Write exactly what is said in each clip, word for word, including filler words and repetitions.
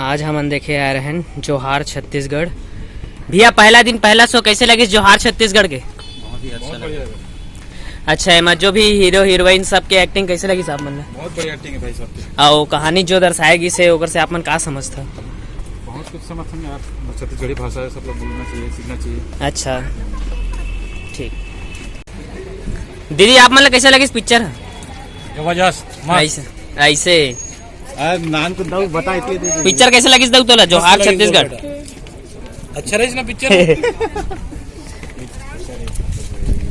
आज हमन देखे आए रहन जोहार छत्तीसगढ़। भैया, पहला दिन, पहला शो कैसे लगिस जोहार छत्तीसगढ़ के? बहुत ही अच्छा लगा। अच्छा, एमा जो भी हीरो हीरोइन सबके एक्टिंग कैसे लगिस आप मन ला? बहुत बढ़िया एक्टिंग है भाई सबकी। अउ कहानी जो दर्शाए गिस हे, ओकर से आप मन का समझथा? बहुत कुछ समझथन यार, छत्तीसगढ़ी भाषा है, सब लोग बोलना चाहिए, सीखना चाहिए। अच्छा, ठीक। दीदी, आप मन ला कैसे लगिस पिक्चर? जबरदस्त, मस्त। ऐसे, ऐसे। आ, नाम तो दऊ बताए थे, दे, दे। पिक्चर कैसे लगिस दऊ तोला? जोहार मस्त लगिस छत्तीसगढ़। बहुत बेटा। अच्छा रहिस ना पिक्चर?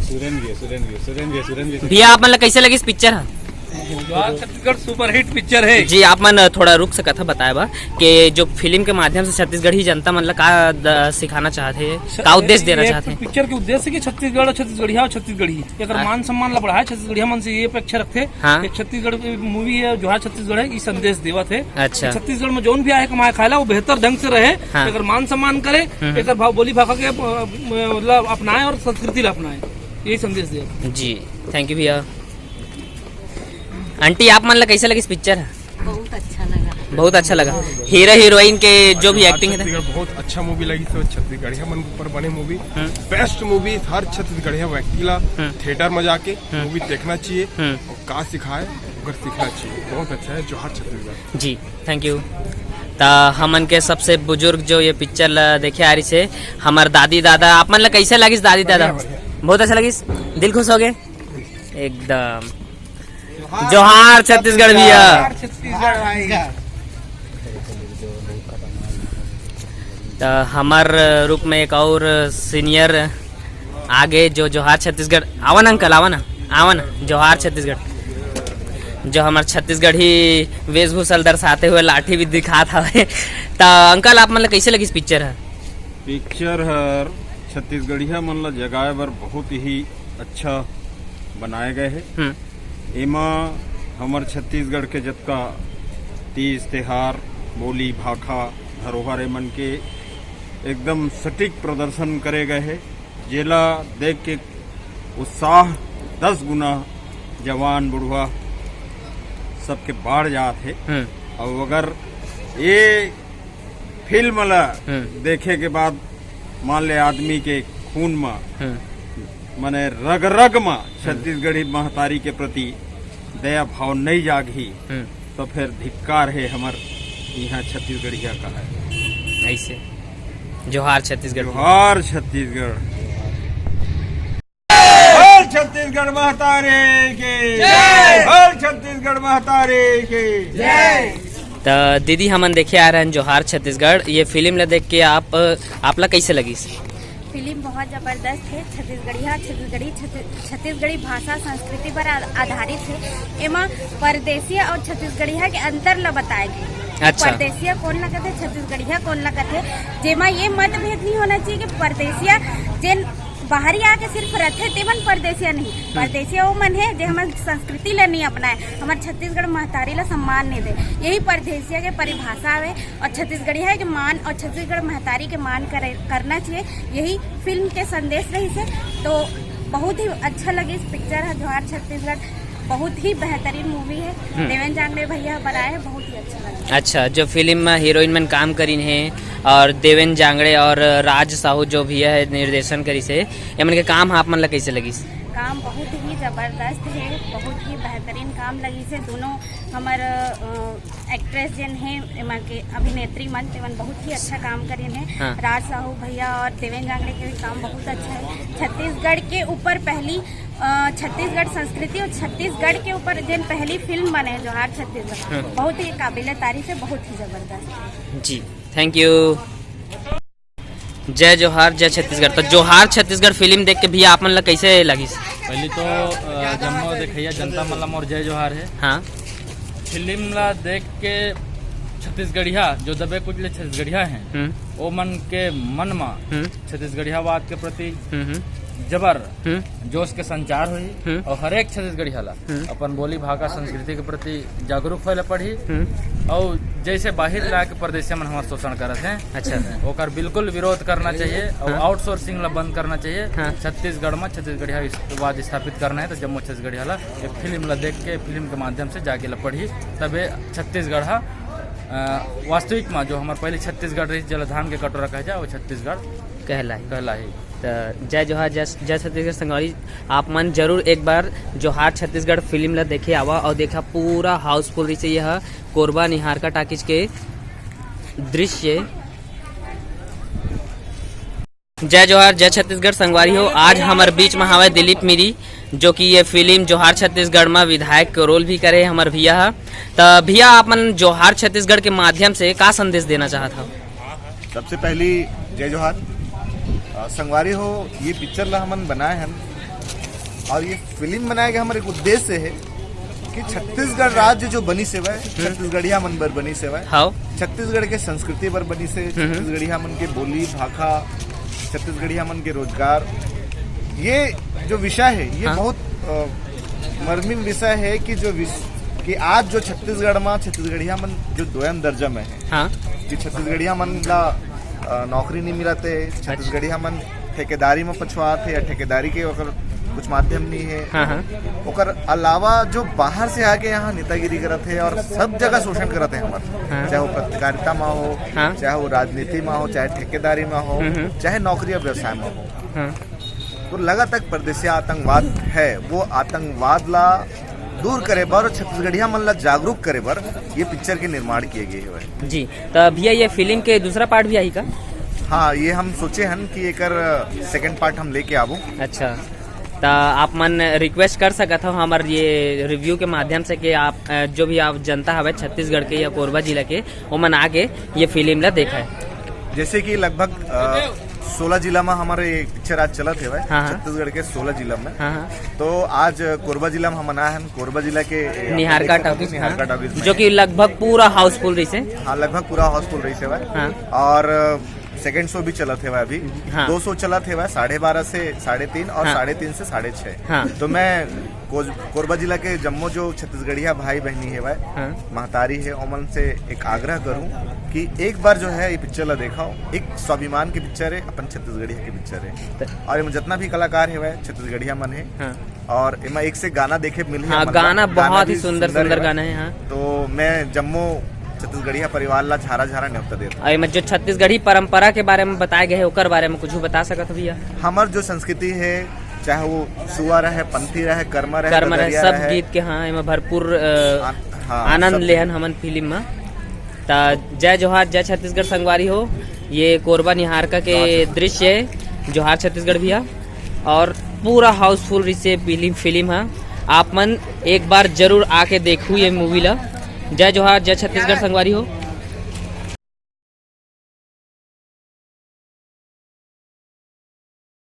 सुरेंद्र, सुरेंद्र, सुरेंद्र, सुरेंद्र। भैया, आप मन ला कैसे लगिस पिक्चर ह? जोहार छत्तीसगढ़ सुपरहिट पिक्चर है। जी, आप मन थोड़ा रुक सकत ह बताए बा कि जो फिल्म के माध्यम से छत्तीसगढ़ी जनता मन ला का द-, सिखाना चाहत हे, का उद्देश्य देना ये चाहत हे? पिक्चर के उद्देश्य कि छत्तीसगढ़ और छत्तीसगढ़िया और छत्तीसगढ़ी एकर हाँ। मान सम्मान ला बढ़ाए, छत्तीसगढ़िया मन से ये अपेक्षा रखथे। हाँ। एक छत्तीसगढ़ मूवी है, जोहार छत्तीसगढ़ है, ई संदेश देवत है। अच्छा। कि छत्तीसगढ़ में जौन भी आए कमाए खाए ला, वो बेहतर ढंग से रहे, हाँ। एकर मान सम्मान करे, हम्म। एकर भाव बोली भाखा के, अ, मतलब अपनाए और संस्कृति ला अपनाए, यही संदेश देवत है। जी, थैंक यू भैया। आंटी, आप मन ला कैसे लगिस पिक्चर? बहुत अच्छा लगा। बहुत अच्छा लगा। हीरो हीरोइन के जो भी एक्टिंग है। छत्तीसगढ़ बहुत अच्छा मूवी लगिस, तो छत्तीसगढ़िया मन के ऊपर बने मूवी, हम्म। Best movie. हर छत्तीसगढ़िया व्यक्ति ला हम्म। थिएटर में जाके हम्म। मूवी देखना चाहिए हम्म। और का सिखाए, ओकर सीखना चाहिए। बहुत अच्छा है जोहार छत्तीसगढ़। जी, थैंक यू। त हमन के सबसे बुजुर्ग जो ये पिक्चर ला देखे आ रहिस हे, हमर दादी दादा, आप मन ला कैसे लगिस दादी दादा? बढ़िया, बढ़िया। बहुत अच्छा लगिस, दिल खुश हो गए एकदम। जोहार छत्तीसगढ़ भैया। जोहार छत्तीसगढ़ भाई। त हमर रूप में एक और सीनियर आगे जो जोहार छत्तीसगढ़, आवा ना अंकल, आवा ना, आवा ना, जोहार छत्तीसगढ़, जो हमर छत्तीसगढ़ी वेशभूषा ल दर्शाते हुए लाठी भी दिखात हवे। त अंकल, आप मन ला कैसे लगिस पिक्चर ह? पिक्चर हर छत्तीसगढ़िया मन ला जगाए बर बहुत ही अच्छा बनाए गए हे। हम्म। एमा हमर छत्तीसगढ़ के जतका तीज, त्योहार, बोली, भाखा, धरोहर, एमन के एकदम सटीक प्रदर्शन करे गए हे, जेला देख के उत्साह दस गुना जवान, बुढ़वा सबके बाढ़ जात हे। हम्म। अउ अगर ये फिल्म ला हम्म। देखे के बाद मान ले आदमी के खून म, हम्म। माने रग रग म हम्म। छत्तीसगढ़ी महतारी के प्रति दया भाव नहीं जागही, हम्म। तो फिर धिक्कार है हमर यहाँ छत्तीसगढ़िया का है। ऐसे जोहार छत्तीसगढ़। जोहार छत्तीसगढ़। बोल छत्तीसगढ़ महतारी की। जय। बोल छत्तीसगढ़ महतारी की। जय। त दीदी, हमन देखे आ रहे हैं जोहार छत्तीसगढ़, ये फिल्म ला देख के आप, आप ला कैसे लगिस? फिल्म बहुत जबरदस्त है। छत्तीसगढ़िया, छत्तीसगढ़ी, छत्ती-, छत्तीसगढ़ी भाषा संस्कृति पर आ-, आधारित है। एमा परदेसिया और छत्तीसगढ़िया के अंतर ला बताए गे। अच्छा। परदेसिया कौन ला कथे, छत्तीसगढ़िया कौन ला कथे, जेमा ये मतभेद नहीं होना चाहिए कि परदेसिया जेन बाहरी आके सिर्फ रथे, तेमन परदेसिया नहीं। हम्म। परदेसिया वो मन है जे हमर संस्कृति ला नहीं अपनाए, हमर छत्तीसगढ़ महतारी ला सम्मान नहीं दे। यही परदेसिया के परिभाषा हवे। और छत्तीसगढ़िया के मान और छत्तीसगढ़ महतारी के मान करे, करना चाहिए, यही फिल्म के संदेश रहिस हे। तो बहुत ही अच्छा लगिस पिक्चर ह जोहार छत्तीसगढ़, बहुत ही बेहतरीन मूवी है। हम्म। देवेन जांगड़े भैया बनाए हैं, बहुत ही अच्छा लगा। अच्छा, जो फिल्म में हीरोइन मन काम करिन हे और देवेन जांगड़े और राज साहू जो भैया है निर्देशन करिस हे, एमन के काम ह आप मन ला कैसे लगिस? काम बहुत ही जबरदस्त है, बहुत ही बेहतरीन काम लगिस हे। दोनों हमर, अ, एक्ट्रेस जेन हे, एमा के अभिनेत्री मन, तेमन बहुत ही अच्छा काम करिन हे। हाँ। राज साहू भैया और देवेन जांगड़े के भी काम बहुत अच्छा है। छत्तीसगढ़ के ऊपर पहली, अ, छत्तीसगढ़ संस्कृति और छत्तीसगढ़ के ऊपर जेन पहली फिल्म बने जोहार छत्तीसगढ़, हाँ। बहुत ही काबिले तारीफ है, बहुत ही जबरदस्त है। जी, थैंक यू। जय जोहार, जय छत्तीसगढ़। तो जोहार छत्तीसगढ़ फिल्म देख के भैया आप मन ला कैसे लगिस? पहली तो, अ, जम्मो देखैया जनता मन ला मोर जय जोहार है। हाँ। फिल्म ला देख के छत्तीसगढ़िया, जो दबे कुचले छत्तीसगढ़िया हैं, हम्म। वो मन के मन मा हम्म। छत्तीसगढ़ियावाद के प्रति हम्म, हम्म। जबर हम्म। जोश के संचार होही हम्म। और हर एक छत्तीसगढ़िया ला हम्म। अपन बोली भाखा संस्कृति के प्रति जागरूक होए ला पड़ही। हम्म। और जैसे बाहर ला के परदेसिया मन हमार शोषण करत हैं, अच्छा। ओकर बिल्कुल विरोध करना चाहिए और हाँ। आउटसोर्सिंग ला बंद करना चाहिए। हाँ। छत्तीसगढ़ में छत्तीसगढ़ियावाद स्थापित करना है तो जम्मो छत्तीसगढ़िया ला ये फिल्म ला देख के, फिल्म के माध्यम से जागे ला पड़ही, तबे छत्तीसगढ़ हा अ, वास्तविक में जो हमर पहले छत्तीसगढ़ रही, जेला धान के कटोरा कहे जाए, वो छत्तीसगढ़ कहलाही। कहलाही। त जय जोहार, जय, जय छत्तीसगढ़ संगवारी। आप मन जरूर एक बार जोहार छत्तीसगढ़ फिल्म ला देखे आवा और देखा, पूरा हाउसफुल रहिसे यह कोरबा निहारका टॉकीज के दृश्य। जय जोहार, जय छत्तीसगढ़ संगवारी हो। आज हमर बीच में हवय दिलीप मिरी, जो कि ये फिल्म जोहार छत्तीसगढ़ में विधायक के रोल भी करे हमर भैया ह। त भैया, आप मन जोहार छत्तीसगढ़ के माध्यम से का संदेश देना चाहत हव? सबसे पहली जय जोहार। अ, संगवारी हो, ये पिक्चर ला हमन बनाए हन और ये फिल्म बनाए के हमर एक उद्देश्य है कि छत्तीसगढ़ राज्य जो बनिस हेवय, छत्तीसगढ़िया मन बर बनिस हेवय, हाव। छत्तीसगढ़ के संस्कृति बर बनिस हे, हम्म। छत्तीसगढ़िया मन के बोली भाखा, छत्तीसगढ़िया मन के रोजगार, ये जो विषय है, ये हाँ। बहुत, अ, मर्मिम विषय है कि जो विस-, कि आज जो छत्तीसगढ़ में छत्तीसगढ़िया मन जो दोयम दर्जा में है, हाँ। कि छत्तीसगढ़िया मन ला, अ, नौकरी नहीं मिलत हे, छत्तीसगढ़िया मन ठेकेदारी में पछुआत हे या ठेकेदारी के ओकर कुछ माध्यम नहीं है, हाँ, हाँ। ओकर अलावा जो बाहर से आके यहाँ नेतागिरी करत हे और सब जगह शोषण करत हे हमर, हाँ। चाहे वो पत्रकारिता में हो, हाँ। चाहे वो राजनीति में हो, चाहे ठेकेदारी में हो, हम्म, हम्म। चाहे नौकरी या व्यवसाय में हो। हाँ। तो लगातार परदेसिया आतंकवाद है, वो आतंकवाद ला दूर करे बर और छत्तीसगढ़िया मन ला जागरूक करे बर ये पिक्चर के निर्माण किए गए हुए। जी, त भैया, ये फिल्म के दूसरा पार्ट भी आही का? हाँ, ये हम सोचे हन कि एकर सेकंड पार्ट हम लेके आबो। अच्छा, त आप मन रिक्वेस्ट कर सकत हो हमर ये रिव्यू के माध्यम से कि आप, अ, जो भी आप जनता हवे छत्तीसगढ़ के या कोरबा जिला के, ओमन आके ये फिल्म ला देखय। जैसे कि लगभग, अ, सोलह जिला में हमारे पिक्चर आज चलत हेवय, हाँ, हाँ। छत्तीसगढ़ के सोलह जिला में। हाँ, हाँ। तो आज कोरबा जिला में हमन आए हन, कोरबा जिला के, अ, निहारका टॉकीज, निहारका हाँ। टॉकीज में जो है। कि लगभग पूरा हाउसफुल रहिसे। हाँ, लगभग पूरा हाउसफुल रहिसे हेवय। हाँ। और सेकंड शो भी चलत हेवय अभी। हाँ। दो शो चलत हेवय, साढ़े बारह से साढ़े तीन और हाँ। साढ़े तीन से साढ़े छः। हाँ। तो मैं कोज-, कोरबा जिला के जम्मो जो छत्तीसगढ़िया भाई बहनी हेवय, हाँ। महतारी है, ओमन से एक आग्रह करूं कि एक बार जो है ये पिक्चर ला देखाओ। एक स्वाभिमान की पिक्चर है, अपन छत्तीसगढ़िया की पिक्चर है। त- और एमा जितना भी कलाकार हेवय, छत्तीसगढ़िया मन है। हाँ। और एमा एक से गाना देखे मिलही हाँ, हमन ला। गाना गाना बहुत भी ही सुंदर, सुंदर सुंदर हेवय। गाना है, हाँ। तो मैं जम्मो छत्तीसगढ़िया परिवार ला झारा झारा न्योता देत हूँ। और एमा जो छत्तीसगढ़ी परंपरा के बारे में बताए गए हैं, ओकर बारे में कुछ बता सकत हो भैया? हमर जो संस्कृति है, चाहे वो सुआ रहे, पंथी रहे, कर्मा रहे, कर्मा रहे, ददरिया सब रहे। गीत के, हाँ, एमा भरपूर, अ, आन-, हाँ, आनंद सब लेहन गीत। हमन फिल्म में। त जय जोहार, जय छत्तीसगढ़ संगवारी हो। ये कोरबा निहारका के जोहार छत्तीसगढ़। दृश्य है, जोहार छत्तीसगढ़ भैया। और पूरा हाउसफुल रहिसे फिल्म, फिल्म है। आप मन एक बार जरूर आके देखू ये मूवी ला। जय जोहार, जय छत्तीसगढ़ संगवारी हो।